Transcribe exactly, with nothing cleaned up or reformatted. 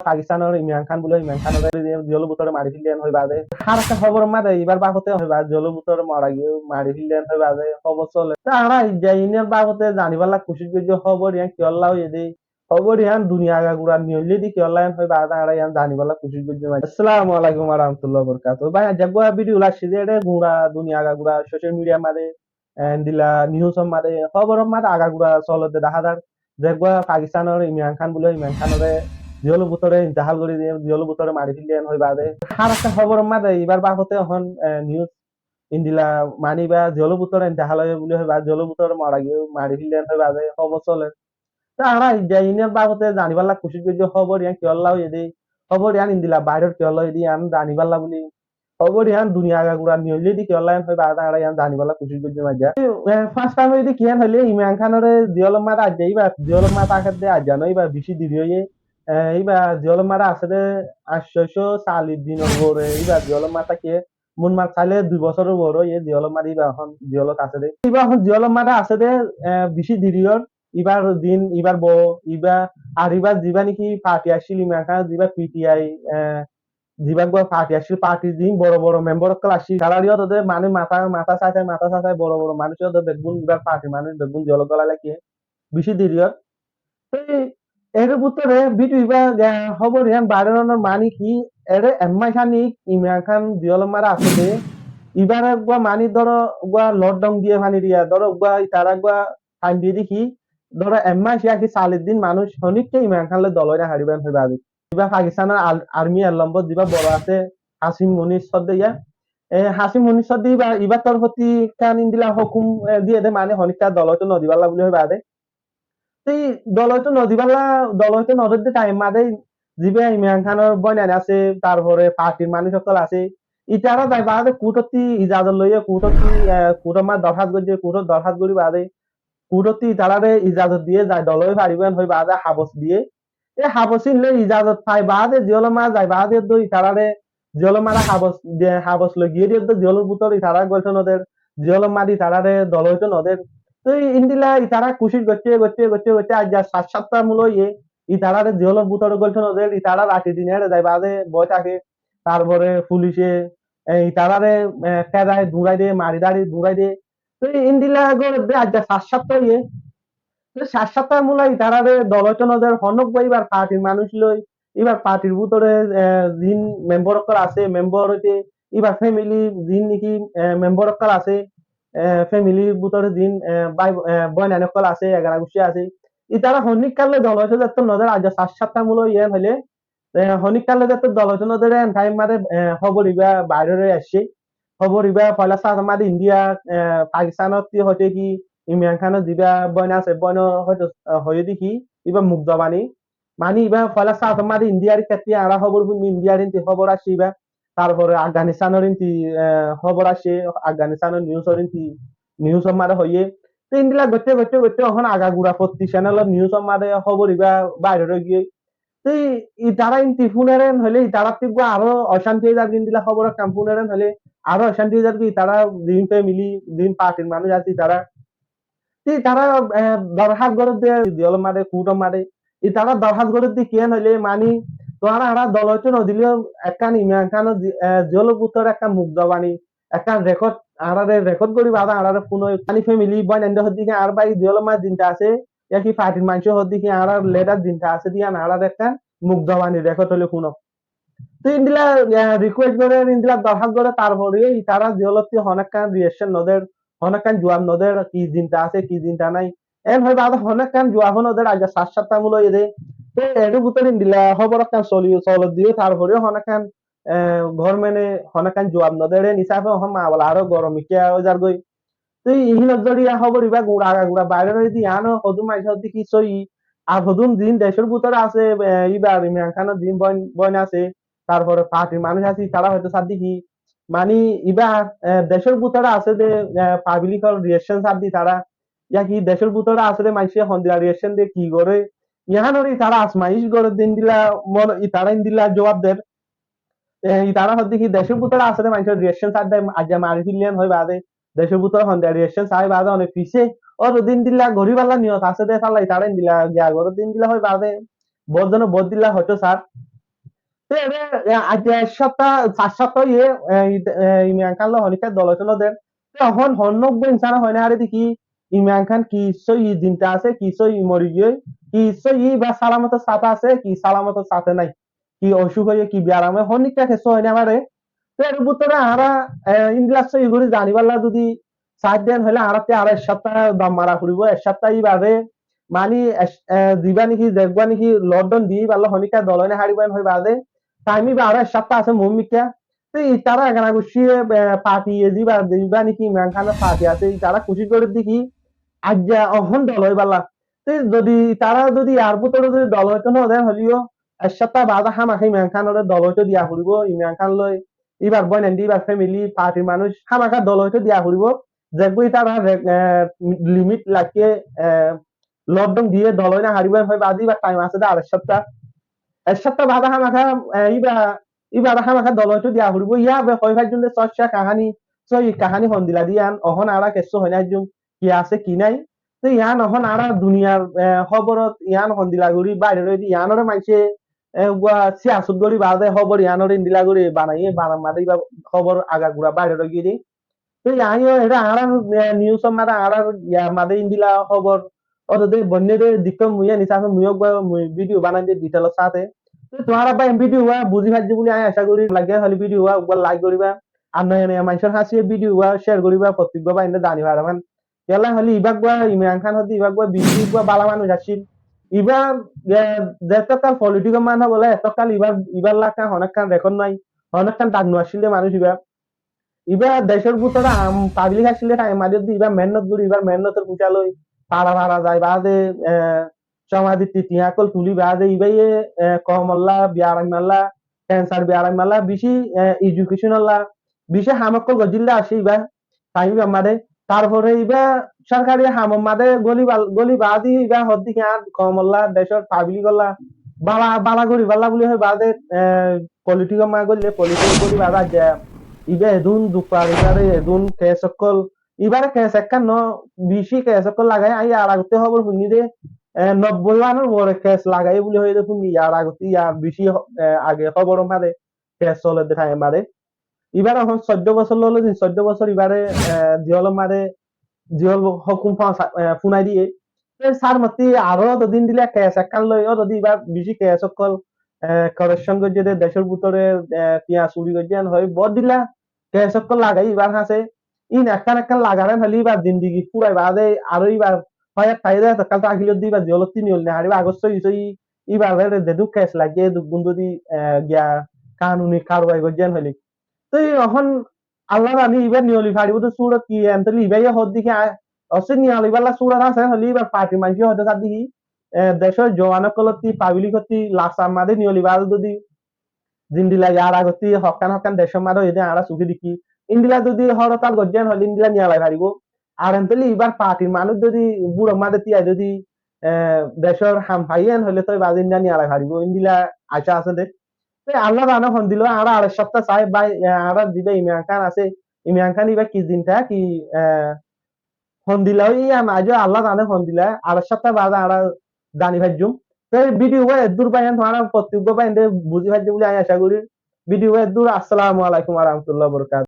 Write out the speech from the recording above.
Pakistanor Imran Khan buli, Imran Khanore jiyólor bútore mari félaiye en hoi baade. Ar ekkán hóbor or maze ibar babote hoi baade, jiyólor bútore mara giyé, mari félaiye en hoi baade hóbor sole. Te añára ijja inor babote zanibálla kucíc goijjí, hóbor iyan kiyólla óiye de, hóbor iyan duniya agagura niyólle de kiyólla en hoi baade añára iyan zanibálla kucíc goijjí. Assalamu alaikum wa rahmatullahi wa barakatuhu. Bái, aijja uggwá video loi aiccí de, ere gura duniya agagura social media maze, endilla news or maze, hóbor or maze agagura solede dahá zar. Ze uggwá Pakistanor Imran Khan buli, Imran Khanore jiyólor bútore intehal gori diye, jiyólor bútore mari félaiye en hoi baade. Ar ekkán hóbor or maze ibar babote ehón, eh, news endilla mani iba jiyólor bútore intehal óiye buli hoi baade, jiyólor bútore mara giyé, mari félaiye en hoi baade hóbor sole. Te añára ijja inor babote zanibálla kucíc goijjí, hóbor iyan kiyólla óiye de, hóbor iyan endilla bairal kiyólla óiye de, iyan zanibálla buli. Hóbor iyan duniya agagura niyólle de kiyólla en hoi baade añára iyan zanibálla kucíc goijjí aijja. Eh, first time óiye de kiyan hoile Imran Khanore jiyólor maze aijja iba, jiyólor maze táke de aijja no, iba beci deri óiye. Eh, iba jiyólor maze asé de añctó cót callic dinor uore iba jiyólor maze táke. Mumkin saile dui bosóror uore óiye jiyólor maze iba ehón jiyólot asé de. Iba ehón jiyólor maze asé de, eh, beci deri ór. Ibar din, ibar bou, iba, ar ibar ziba niki party accíl, Imran Khan ziba P T I, eh, ziba uggwá party accíl, party r ziín boro boro member ókkol accíl, tarár iyót de mani matá, matá sai sai, matá sai sai, boro boro manúic iyót de beggún ibar party r manúic beggún jiyólot golai laiggé, beci deri ór. Te ere bútore video iba, eh, hóbor iyan bairal ónor mani ki, ere ek mac hánik Imran Khan jiyólor maze asé de, ibare uggwá mani dóro uggwá lockdown diye fani diya, dóro uggwá itará uggwá time diye de ki, dóro ek mac ya ki callic din manúic honikka Imran Khan loi dol ói no faribo en hoi baade. Iba Pakistanor al-, army ellombor ziba boro asé, Hasim Munir sodde iyan. E, Hasim Munir sodde iba, ibar torfótti ekkán endilla hókum, e, diye de mani honikka dol óito no dibálla buli hoi baade. Te dol óito no dibálla, dol óito no dibálla time maze ziba Imran Khanor boinain asé, tarfore party r manúic ókkol asé, itará zai baade court otti ijazot loiye, court otti, e, court or maze dorhas goijje, court ot dorhas gori baade, court otti itarare ijazot diye zai dol ói faribo en hoi baade habos diye. E habos ín loi ijazot fai baade, jiyólor maze zai baade eddo itarare, jiyólor maze habos de, habos loi giyé de eddo jiyólor bútore itarare goilto no der, jiyólor maze itarare dol óito no der. Te endilla itará kucíc goijjé, goijjé, goijjé, goijjé, aijja sat sátta mul óiye, itarare jiyólor bútore goilto no der, itará rati dine ere zai baade boi táke, tarfore fulice, e, itarare, e, kédai durai de, mari dari durai de, Te endilla gorer de aijja sat sátta óiye. Te sat sátta mul itarare dol óito no der, honó uggwá ibar party r manúic loi, ibar party r bútore, eh, ziín member ókkol asé, member óite ibar family ziín niki, eh, member ókkol asé, eh, family r bútore ziín, eh, bái, eh, boinain ókkol asé, egana guccí asé, itará honikka loi dol óito zetto no der, aijja sat sátta mul iyan hoile E, honikka loi zetto dol óito no der en time maze, e, hóbor iba bair ói aiccé. Hóbor iba foila saat maze India, e, Pakistan otti hoite ki Imran Khan or ziba boin asé, boin hoito, e, hoiye de ki iba muk zobani. Mani iba foila saat maze India r khetti añára hóbor fúnni, India r inti hóbor aiccé iba. Tarfore Afghanistan or inti, e, hóbor aiccé, Afghanistan or news or inti, news or maze hoiye. Te endilla goitte goitte goitte ehón agagura fotti channel or news or maze hóbor iba bair ói giyé. Te itará inti fúner en hoile itará ttí uggwá aró ocánti ói zargói, endilla hóbor ekkán fúner en hoile aró ocánti ói zargói, itará ziín family, ziín party r manúic asé itará. Te itará, e, dorhas gorer de jiyól or maze, court or maze, itará dorhas gorer de kiyán hoile mani, tuáñra añára dol óito no dile ó ekkán Imran Khan or ji-, e, jiyól or bútore ekkán muk zobani, ekkán record, añárare record gori baade añárare fúno. Ani family boinain de hoódde ki añár bái jiyól or maze zinda asé, ya ki party r maincé hoódde ki añárar leader zinda asé de yián añárare ekkán muk zobani record óile fúno. Te endilla, eh, request gorer, endilla dorhas gorer, tarfore itará jiyól otti honó ekkán reaction no der, honó ekkán juab no der, ki zinda asé, ki zinda nai. En hoi baade honó ekkán juab no der, aijja sat sátta mul óiye de. Te ere bútore endilla hóbor ekkán soli, solor de, tarfore honó ekkán e, government e honó ekkán juab no der, en hísafe ehón mamela aró gorom ikká ói zargói. Te iín or zoriya hóbor iba gura agagura bair ói de, yián ó hodún maincé hoódde ki sóiyi, ar hodún ziín decór bútore asé, e, iba Imran Khan or ziín boin, boin asé, tarfore party r manúic asé, itará hoito sádde ki, mani iba, e, decór bútore asé de, e, public or reaction sádde itará, ya ki decór bútore asé de maincé hondilla reaction de ki gore, yián ore itará azmaic gorer de endilla mon, itará endilla juab der. E, itará hoódde ki decór bútore asé de maincór reaction sádde, aijja mari félaiye en hoi baade, decór bútore hondilla reaction sai baade, one fisé ó zodi endilla goribálla niyot asé de, falla itará endilla giya gorer de endilla hoi baade, bout zone bout dilla hoito sar. Te ere, e, aijja ek háfta, sair háfta óiye, e, i-, e, Imran Khan loi honikka dol óito no der. Te ehón honnúa uggwá insane hoi no fare de ki Imran Khan ki sóiyi zinda asé, ki sóiyi mori giyói, ki sóiyi íba salamotor sáte asé, ki salamotor sáte nái, ki ocúk óiye, ki biyaram óiye, honikka kessú hoi no fare. Te er bútore añára, e, endilla sóiyi gorí zanibálla zodi sai den hoile añárattú aró ek háfta dam mara foribó, ek háfta íbare mani ek, e, zibá niki, zeggúa niki lockdown di íballa honikka dol ói no faribo en hoi baade, time íba aró ek háfta asé muúmikká. Te itará egana guccí, e, party e zibá, zibá niki Imran Khanor party asé, itará kucíc gorér de ki aijja ehón dol óibálla. Te zodi itará zodi yar bútore zodi dol óito no den hoileyo, ek háfta baade hámaká Imran Khanore dol óito diya foribó, Imran Khan loi íbar bóinain de, íbar family, partyr manúic hámaká dol óito diya foribó. Zeggúa itará re-, e, limit lage, e, lockdown diye dol ói no faribo en hoi baade íbar time asé de aró ek háfta. Ek háfta baade hámaká, e, íba, íbare hámaká dol óito diya foribó. Yá be hoi faijjum de sóiyi kahani, sóiyi kahani hondilla de yián, ehón añára kessú hoi no faijjum, ki asé ki nái. Te yián ehón añára duniyar, e, hóborot yián hondilla gorí bair ói de, yiánore maincé, e, uggwá siyasot gorí baade hóbor yiánore endilla gorí banaiye, banar maze íba hóbor agagura bair ói giyé de. Te yián yó ere añárar, e, news or maze añárar yar maze endilla hóbor ódde boinne de dikko mui eni sáte mui uggwá mui video banaim de detail or sáte. Te tuáñra bái video uggwá buzí faijjó buli añí acá gorí, lage hoile video uggwá, uggwá like goríba, ar noya noya maincór hañsé video uggwá share goríba, fottíggwá bái ende zani fare fán. Kiyólla hoile íba uggwá Imran Khan hoó de íba uggwá bicí uggwá bála manúic accíl. Íba, e, zettókkal politic or maze bóle ettókkal íbar, íbar lakkán honókkan record nái, honókkan dak no accíl de manúic íba. Íba decór bútore am public accíl de time maze de íba mehénnot gorí, íbar mehénnotor fuisá loi fara fara zai baade, e, comaditti tiañ ókkol tuli baade íbaye, e, koumolla, biyaraimolla, cancer biyaraimolla, bicí, e, education olla, bicí ham ókkol goijjíl de accíl íba. Time íbar maze. Tarfore íba sorkari hamor maze góli bal-, góli baade íba hoó de ki añár koumolla, decór public olla bála, bála goríballa buli hoi baade, e, politic or maze góille, politic or góli baade aijja íba edún duk fare, íbare edún case ókkol, íbare case ekkán no, bicí case ókkol lagai, añí yar agottú hóbor fúinni de, e, nobboi wánor uore case lagai buli hoi de fúinni, yar agottú, yar bicí, e, age hóbor or maze case soler de time or maze. Íbar ehón soiddó bosór lói din, soiddó bosór íbare, e, jel or maze, jel hókum fa-, e, fúnai diye. Te sar mottí aró zodi endilla case ekkán loi, ó zodi íbar bicí case ókkol, e, corruption goijjé de, decór bútore, e, tiañ suri goijjé en hoi, bóut dilla case ókkol lagai íbar hañsé. Ín ekkán ekkán lagaran hoile íbar zindigi fúrai baade aró íbar hoyat faida ettókkal tákile de íbar jelottú niyoli no faribo, agor sóiyi sóiyi íbar ere zedún case lage, edukkún zodi, e, giya kanuni karwai goijjé en hoile. Te ehón Allah zane íba niyoli faribo de surot ki, ente íbaye hoó de ki, a, osse niyolibálla surot asé, hoile íbar partyr maincé hoó de ki, e, decór juwan ókkolottú, public ottú, lasar maze niyolibálla zodi zendilla yar agottú hokkán hokkán decór maze óiye de añára suké dekí, endilla zodi hortal goijjé en hoile endilla niyolai faribo. Ar ente íbar partyr manúic zodi búror maze tiyai zodi, e, decór ham faiye en hoile toi baade endilla niyolai faribo, endilla acá asé de. Te Allah zane hondilla, añára aró ek háfta sai bái, e, añárar zibá Imran Khan asé, Imran Khan íba ki zinda ki, e, hondilla óiye, añí aijjó Allah zane hondilla, aró ek háfta baade añára zani faijjum. Te video uggwá eddúr bái, tuáñra fottíggwá bái ende buzí faijjó buli añí acá gorí. Video uggwá eddúr, Assalamu Alaikum wa Rahmatullahi wa Barakatuhu.